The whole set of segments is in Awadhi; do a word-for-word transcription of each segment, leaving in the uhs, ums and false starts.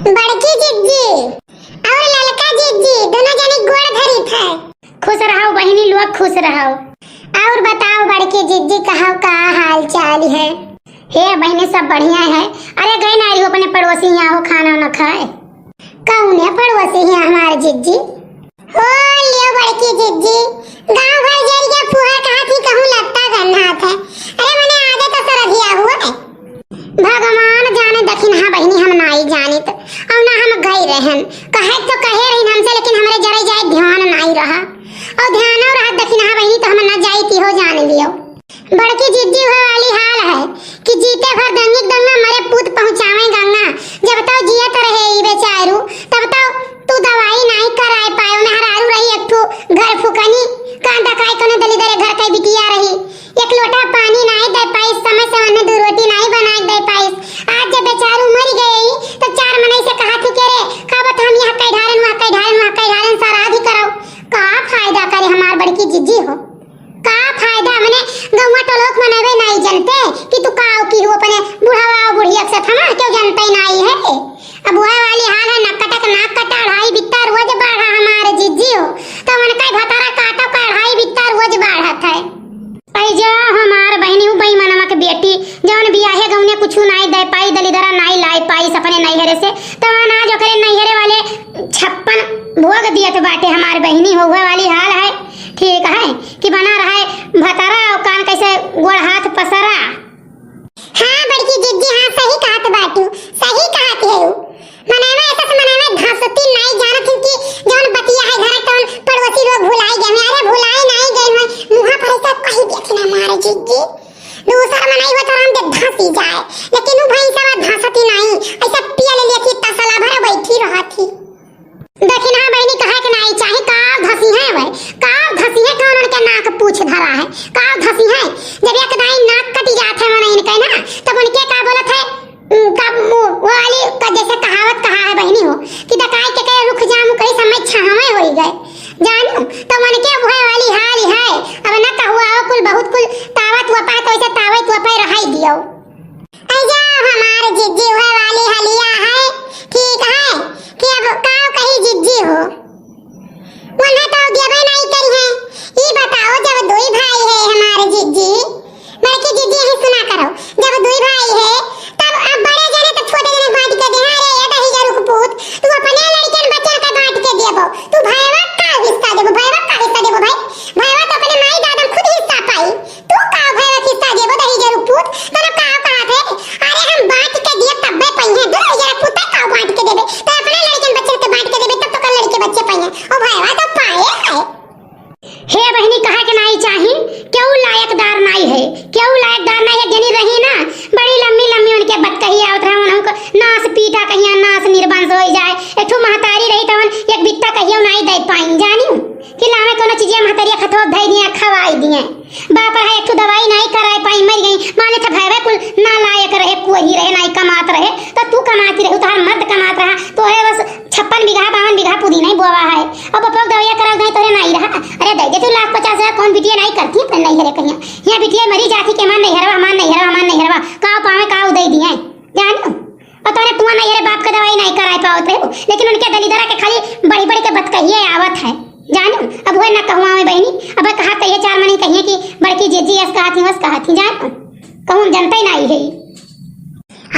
बड़की जिज्जी और ललका जिज्जी दोनों जनी गोड़ धरी थे। खुश रहो बहिनी लोग, खुश रहो। और बताओ बड़की जिज्जी, कहो का हाल चाल है? हे बहिनी, सब बढ़िया है। अरे गई ना रही अपने पड़ोसी यहाँ हो खाना वाना खाए। कौने पड़ोसी है हमार जिज्जी? ओ लियो बड़की जिज्जी, गाँव भर जरिया फुहर कहा थी कहूँ लत्ता गन्हात है। अरे मने आगे तो सरधिया हुआ है। भगवान जाने दखिनहा बहिनी, हम नाई जानित। और ना हम गई रहन। कहे तो कहे रही हमसे, लेकिन हमरे जरे जाए ध्यान नाई रहा। और ध्यान रहा दखिनहा बहिनी तो हम ना जाई थी हो जान लियो। बड़की जिज्जी हुए वाली हाल है कि जीते भर दंगिक दंगा मरे पूत पहुँचावे गंगा। जब तो जियत रहे ई बेचारू, तब तो तू दवाई नाई कराए पायो। मेहरारू रही एक ठो घर फुकनी, कांदा खाए कोनो दलिदरे घर के बिटिया रही। एक लोटा पानी नाई दे पाइस, समय से उन्हें दो रोटी नाई बनाए दे पाइस। आज जब बेचारू मर गई तो चार मनई से कहा थी के रे, का बत हम यहाँ कई ढालन, वहाँ कई ढालन, वहाँ कई ढालन, सारा आदि करो। का फायदा करे हमार बड़की जिज्जी हो? का फायदा? मने गौवा टोलोक मनवे नाई जनते कि तू काव की हो, अपने बुढ़ावा और बुढ़िया के साथ हमार क्यों जनते नाई है। अब वह वाली हाल है, नक कटक नाक कटा, अढ़ाई बित्ता रोज बाढ़ा हमारे जिज्जी हो, तो उनका भतारा काटो का अढ़ाई बित्ता रोज बाढ़त है। ऐ जा हमार बहिनी हूँ बेईमानवा के बेटी, जौन बियाहे गौने कुछु नाई दे पाई, दलिदरा नाई लाई पाई अपने नैहरे से, तो आज ओकरे नैहरे वाले छप्पन भोग दियत बाटे हमार बहिनी हो, वह वाली हाल है। ठीक है कि बना रहा है भतारा और कान कैसे गोड़ हाथ पसरा। हाँ बड़की जिज्जी, हाँ सही कहत बाटू, सही कहत है। मनैवा ऐसा से मनैवा धसती नाई जानत हूँ कि जौन बतिया है घर तौन पड़ोसी लोग भुलाई गए हैं। अरे भुलाई नाई गए हैं, मुँह पर ऐसा कही देखे ना मारे जिज्जी। दूसर मनई हो तो हम दे धसी जाए, लेकिन उ भैंसवा धसती नाई, ऐसा पिया ले लेती तसला भर बैठी रहती। दखिनहा बहिनी कहे के नाई चाही, काव धसी है वह, काव धसी है, कौन उनके नाक पूछ धरा है, काव धसी है। जब एक दाई नाक कटी जात है मनई इनके ना, तब उनके का बोलत है, उम, का मुँह वाली का जैसे कहावत कहा है बहिनी हो कि दकाई के कहे रुख जाम कई समय छावे होई गए, जानू, तब उनके वह वाली हाल है। अब न कहुआ हो कुल बहुत कुल तावत वपा तो ऐसे तावत वपा रहाई दियो। ऐ जा हमार जिज्जी वह वाली हलिया है, ठीक है कि अब काव कही जिज्जी हो। उन्हें तो देबे नहीं करी है। ई बताओ, जब दुई भाई है हमारे जिज्जी, बड़की जिज्जी यही सुना करो, जब दुई भाई है तब अब बड़े जने तो छोटे जने बांट के दे। अरे ये दही जरूर पूत, तू अपने लड़कन बच्चन का बांट के देबो, तू भैया का हिस्सा देबो, भैया का हिस्सा देबो भाई, भैया तो अपने माई दादा खुद हिस्सा पाई। तू का भैया खिस्सा देबो दही जरूर पूत, तोरा का कहा थे? अरे हम बांट के दिए तब्बे पहिए, दो हजार पूत का बांट के देबे, तो अपने लड़कन बच्चन के बांट के देबे, तब तो कर लड़के बच्चे पहिए। ओ भैया तो पाए है। हे बहिनी, कहा के नाई चाही, केहू लायकदार नाई है, केहू लायकदार नाई है। जनी रही ना, बड़ी लम्मी लम्मी उनके बतकही आवत रहे, उनको नास पीटा कहिया नास निर्वंश हो जाए। एक ठो महतारी रही तवन एक बित्ता कहियो नाई दे पाइन, जानी कि लावे कोनो चीजिया महतरिया खतवा धई दिए, खवाई दिए। बाप रहा एक ठो दवाई नाई कराए पाई, मर गई। माने था भैया कुल ना लायक रहे, कोई रहे, नाई कमात रहे, तो तू कमाती रहे, तोहार मर्द कमात रहा, तो है बस छप्पन बीघा, बावन बीघा पुदीना ही बोवा है। अब अपलोग दवाइया कराओ गए तोरे नाई रहा। अरे दे दे तू लाख पचास हजार, कौन बिटिया नाई करती है अपने नैहरे कहिया। यहाँ बिटिया मरी जाती के हमार नैहरवा, हमार नैहरवा, हमार नैहरवा, का पावे का उदय दिए, जानी। और तोरे पुआ नैहरे बाप का दवाई नाई कराए पावत रहे, लेकिन उनके दलिदरा के खाली बढ़ी बढ़ी के बतकहिए आवत है, जानी। अब वह ना कहूँ आवे बहिनी, अब कहा कहिए चार मनी कहिए कि बड़की जिज्जी अस कहा थी, वस कहा थी, जानी। कहूँ हम जनता ही नाई है।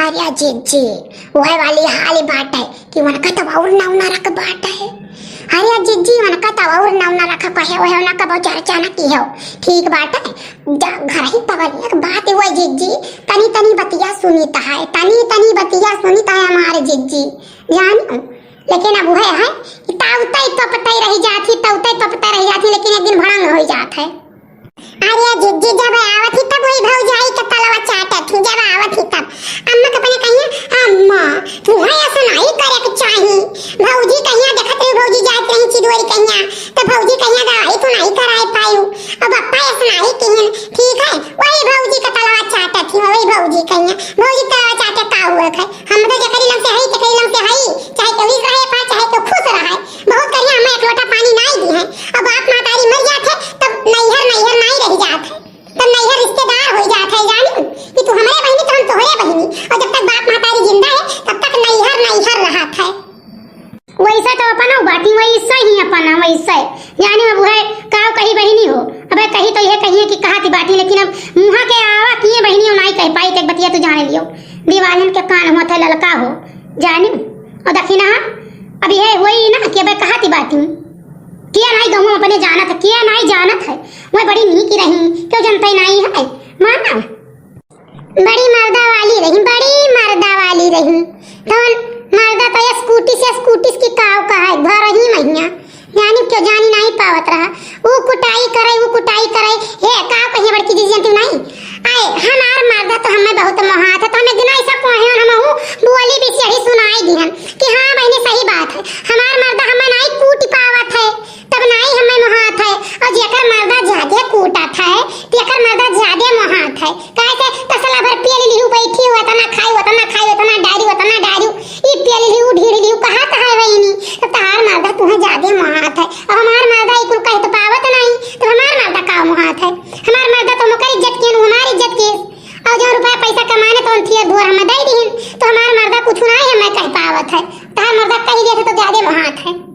अरे जिज्जी, वह वाली हाल बात है कि उनका तो और नौना रख बात है। अरे जिज्जी, उनका तो और नौना रख कहे, वह उनका बहुत चर्चा न की हो। ठीक बात है, जा घर ही पवन एक बात हुआ जिज्जी, तनी तनी बतिया सुनीत है, तनी तनी बतिया सुनीत है हमारे जिज्जी, जान। लेकिन अब वह है कि तावते तो पता ही रह जाती, तावते तो पता रह जाती, लेकिन एक दिन भड़ंग हो जात है। अरे जिज्जी, जब आवत ही तब वही भौजाई के तलवा चाटत ही, जब आवत ही तब। अम्मा के अपने कहिए, "अम्मा, तू है ऐसा नहीं करे के चाही।" भौजी कहिया देखत रही, भौजी जात रही चिदोरी कहिया, तो भौजी कहिया दवाई तो नहीं कराए पायू। अब अप्पा ऐसा नहीं किहन, ठीक है, वही भौजी के तलवा चाटत ही, वही भौजी कहिया, भौजी तलवा चाटे का हुआ है? हम तो जकरी लम से हई, तकरी लम से हई, चाहे केहू रहे पाए, चाहे केहू खुश रहे। बहुत करिया हमें एक लोटा पानी नाई दी है। अब बाप महतारी मर जात है, तब नैहर, नैहर नाई रह जात है, तब नैहर रिश्तेदार हो जात है, जानी कि वैसे ही अपन, वैसे। जानी अब उहे काव कही बहिनी हो, अबे कही तो इहे कहिए कि कहत ही बाटी, लेकिन अब मुँहा के आवा किए बहिनी हो, नाई कह पाई, तो एक बतिया तू जाने लियो। दीवालन के कान होत है ललका हो, जानी। और दखिना, अब इहे होई ना कि अबे कहत ही बाटी। किया नाई गहूँ अपने जानत है, किया नाई जानत है। वह बड़ी नीक रही, क्यों जनते नाई है, माना। बड़ी मर्दा वाली रही, बड़ी मर्दा वाली रही। तवन मर्दा तो स्कूटी से स्कूटी की काव का है, घर ही महिया। जानी क्यों जानी नाई पावत रहा। ऊ कुटाई करे, ऊ कुटाई करे। हे, काव कहिए बड़की दीदी जानती नाई। आए, हमार मर्दा तो हमें बहुत मोहात है, तो हम एक दिन ऐसा कोहे हम हूँ बोली भी सही सुनाई दिहन कि हाँ बहिनी सही बात है, हमार मर्दा हमें नाई कूट पावत है। तब नाई हमें मोहात है। और जेकर मर्दा ज्यादे कूटत है, तेकर मर्दा ज्यादे मोहात है। काहे से तसला भर पियल लिहू, बैठी हो, एतना खाई, ओतना खाई, एतना डारी, ओतना डारी, ई पियल लिहू, ढीढ़ लिहू, कहत है वहिनी। तो तहार मर्दा तुहे ज्यादे मोहात है। अब हमार मर्दा ई कुल कह तो पावत नाई, तो हमार मर्दा का मोहात है? हमार मर्दा तो ओकर इज्जत किए, हमार इज्जत किए। और जो रुपया पैसा कमाने तो उन थिया धोर हमें दे दीन, तो हमार मर्दा कुछ नाई हमें कह पावत है। तहार मर्दा कह दिए थे तो ज्यादे मोहात है।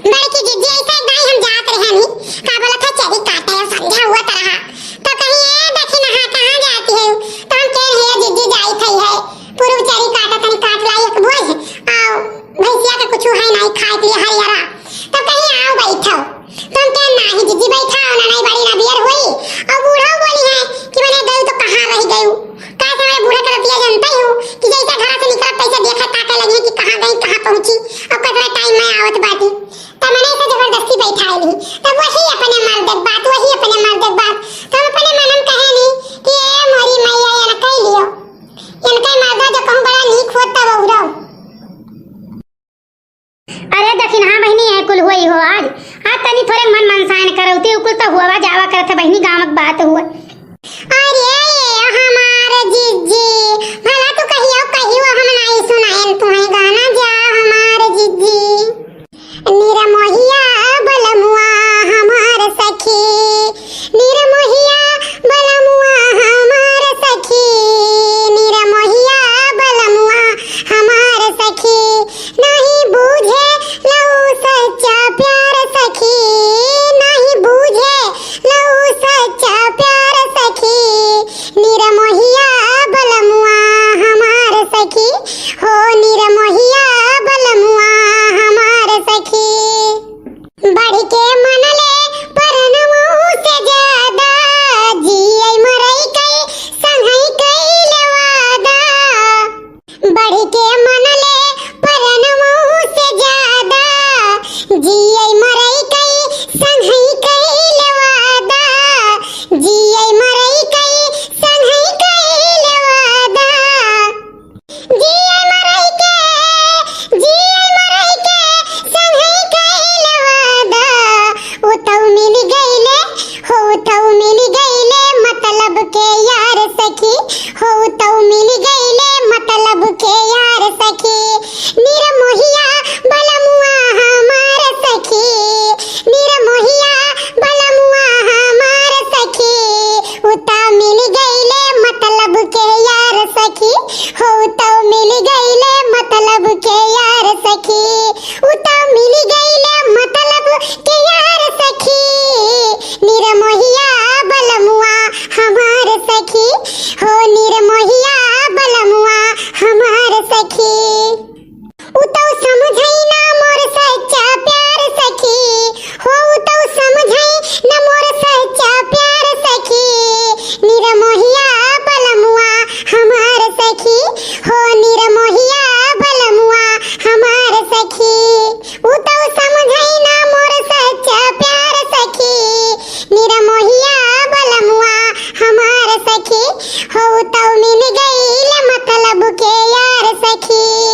बड़की जिज्जी, ऐसा एक दाई हम जात रहे हनी, का बोलत है, चरी काटे, संध्या हुआ तरह। तो कहीं, "ए, देखी ना, हाँ, कहाँ जाती है?" तो हम कह रहे हैं, "जिज्जी, जाई थई है, पूर्व चरी काटा, तनी काट लाई, एक बोझ, आओ, भैंसिया के कुछ है नहीं, खाए के लिए हरियरा।" तो कहीं, "आओ, बैठो।" तो हम कहे, "नाही, जिज्जी, बैठा हो ना, नहीं, बड़ी ना बियर हुई।" और बूढ़ा बोली है कि, "मैंने गई तो कहाँ रह गई?" काहे से हमारे बूढ़े के रतिया जानते ही हो कि जैसे घर से निकलत, तैसे देखे, ताके लगे कि कहाँ गई, कहाँ पहुँची, अब कितना टाइम में आवत बाटी। तब मैंने इसे जबरदस्ती बैठाई ली। तब वही अपने मर्द के बात, वही अपने मर्द के बात। तब अपने मन में कहे ली कि ए मोरी मैया, इनके लियो, इनके मर्दा जो कहूँ बड़ा नीक होत तब औरो। अरे दखिन, हाँ बहिनी, है कुल हुई हो आज। आज तनी थोरे मन मनसायन करौती, उ कुल तो हुआ जावा करत है बहिनी, गाँव के बात हुआ। अरे ये हमार जिज्जी, भला तू कहियो, कहियो हम नाई सुनायन तुहे गाना जा हमार जिज्जी। निरमोहिया बलमुआ हमार सखी, निरमोहिया बलमुआ हमार सखी, निरमोहिया बलमुआ हमार सखी। नहीं बूझे लऊ सच्चा प्यार सखी, नहीं बूझे लऊ सच्चा प्यार सखी। निरमोहिया बलमुआ हमार सखी, हो निरमोहिया बलमुआ हमार सखी। बढ़ के मनले परनवों से ज्यादा, जिए मरई कई संगई कइले वादा। बढ़ के मनले परनवों से ज्यादा, जिए मरई कई संगई कइले वादा, जिए मरई कई संगई कइले वादा। जिए मरई के, जिए मरई के संगई कइले वादा। उ तऊ मिल गइले, हो तऊ मिल गइले मतलब के यार सखी, हो तऊ मिल गइले मतलब के यार सखी। निरमोहिया बलमुआ हमार सखी, निरमोहिया बलमुआ हमार सखी। उ तऊ मिल गइले मतलब के यार सखी, हो तऊ मिल गइले मतलब के यार सखी। उ तऊ मिल गइले मतलब के यार सखी। निरमोहिया बलमुआ हमार सखी, हो निरमोहिया बलमुआ हमार सखी। उ तऊ समझई ना मोर सच्चा प्यार सखी, हो उ तऊ समझई ना मोर सच्चा प्यार सखी। निरमोहिया बलमुआ हमार सखी, हो निरमोहिया बलमुआ हमार सखी। उ तऊ समझई ना मोर सच्चा प्यार सखी, निरमोहिया बलमुआ हमार सखी, हो तऊ मिल गइल मतलब के यार सखी।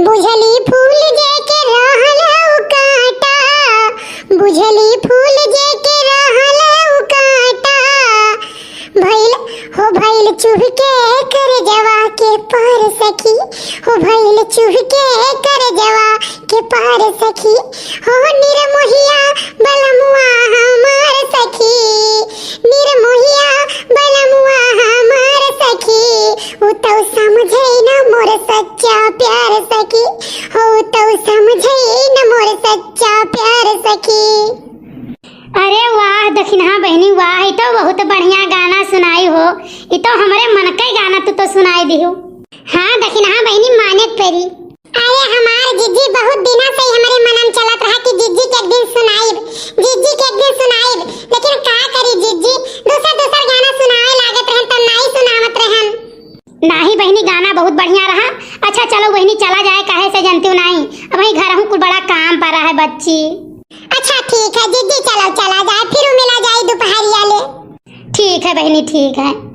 बुझली फूल जेके रहल उ काँटा, बुझली फूल जेके रहल उ काँटा। भइल, हो भइल चुभ के करजवा के पार सखी, हो भइल चुभ के करजवा के पार सखी। हो निरमोहिया बलमुआ हमार सखी, निरमोहिया बलमुआ हमार सखी। उ तऊ समझे ना मोर सच्चा प्यार सखी, हो तो समझे न मोर सच्चा प्यार सखी। अरे वाह दखिनहा बहिनी वाह, ई तो बहुत बढ़िया गाना सुनाई हो। ई तो हमरे मन के गाना तू तो सुनाई दिहू। हाँ दखिनहा बहिनी माने परी। अरे हमार जिज्जी बहुत दिना से ही हमरे मनम चलत रहा कि जिज्जी के एक दिन सुनाइब, जिज्जी के एक दिन सुनाइब, लेकिन का करी जिज्जी, दूसर दूसर गाना सुनावे लागत रहन तब नाई सुनावत रहन। नाही बहिनी गाना बहुत बढ़िया रहा। अच्छा चलो बहिनी चला जाए, काहे से जनती नाही, अब वही घर हूँ कुल बड़ा काम पड़ा है बच्ची। अच्छा ठीक है जिज्जी, चलो चला जाए, फिर मिला जाए दोपहरिया ले। ठीक है बहिनी ठीक है।